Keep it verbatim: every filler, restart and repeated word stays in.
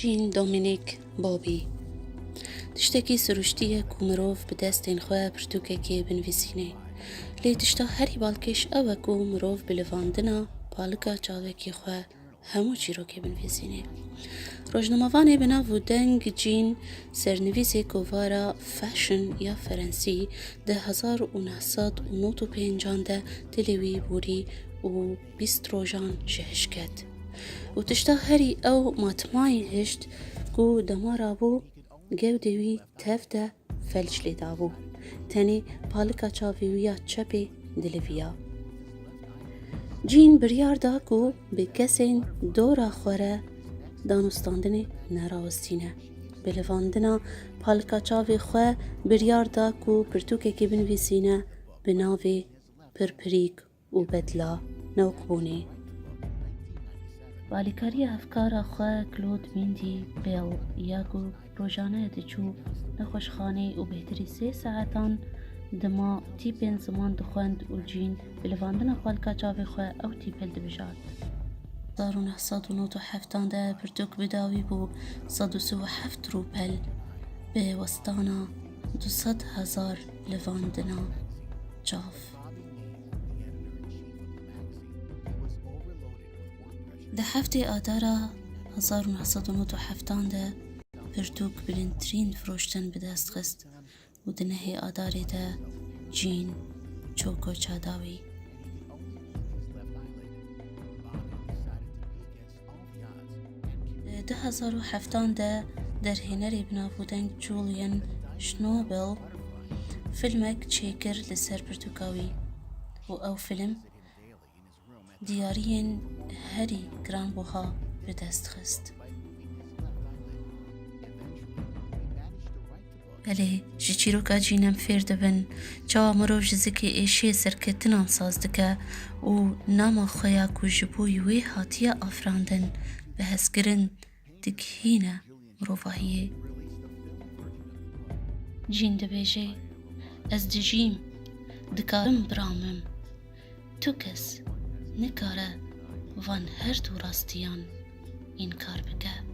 Jean Dominique Bauby. Tiştekî siruştî ye ku mirov bi destên xwe pirtûkekê binivîsîne. Lê tişta herî balkêş ew e ku mirov bi livandina palika çavekî xwe hemû çîrokê binivîsîne. Rojnamevanê bi nav û deng Jean, sernivîsê kovara Fashion ya Ferensî, di hezar û neh sed û nod û pêncan de dilê wî borî û bîst rojan ji hiş ket. Û tişta herî ew matmayî hişt ku dema rabû gewdê wî tev de felç lê dabû. Tenê palika çavê wî ya çepê diliviya. Jean biryar da ku bi kesên dora xwe re danûstandinê nerawestîne. Bi livandina palika çavê xwe biryar da ku pirtûkekê binivîsîne bi navê Pirpirîk û Bedla Newqbûnê. Bi alîkariya hevkara xwe Claude Mindy Bell ya ku rojane diçû nexweşxanê û bêhtirî sê saetan dima tîpên ziman dixwend û Jean bi livandina palika çavê xwe ew tîp hildibijart. Hezar û neh sed û nod û heftan de pirtûk bi dawî bû sed û sî û heft rûpel bi westana du sed hezar livandina çav. Di heftê Adara hezar û neh sed û nod û heftan de pirtûk bilindtirîn firoştin bi dest xist û di nehê Adarê de Jean çû koça dawî. Di du hezar û heftan de derhênerê bi nav û deng Julian Schnabel filmek çêkir li ser pirtûka wî û ew film diyariyên herî giranbuha bi dest xist. Belê, ji çîroka Jean em fêr dibin, çawa mirov ji zikê êşê serketinan saz dike û nama xwe ya ku ji bo wê hatiye afirandin, bi hezkirin digihîne mirovahiyê. Jean dibêje, ez dijîm, dikarim biramim. Tu kes nikare van her du rastiyan înkar bike.